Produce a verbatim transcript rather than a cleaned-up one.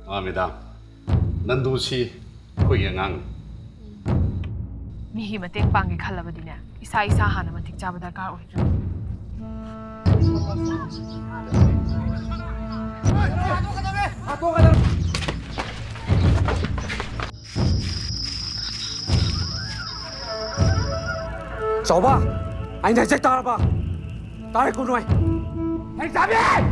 ꯑꯥ, madam, ꯅꯟꯗꯨꯁꯤ ꯑꯩꯈꯣꯏꯒꯤ ꯑꯉꯥꯡꯅꯤ꯫ ꯃꯤꯒꯤ ꯃꯇꯦꯡ ꯄꯥꯡꯒꯦ ꯈꯜꯂꯕꯗꯤꯅꯦ, ꯏꯁꯥ ꯏꯁꯥ ꯍꯥꯟꯅ ꯃꯇꯤꯛ ꯆꯥꯕ ꯗꯔꯀꯥꯔ ꯑꯣꯏ꯫ ꯆꯥꯎꯕ, ꯑꯩꯅ ꯍꯥꯏꯖꯦ ꯇꯥꯔꯕ? ꯇꯥꯔꯦꯀꯣ ꯅꯣꯏ? ꯂꯦꯡꯁꯥꯕꯤ!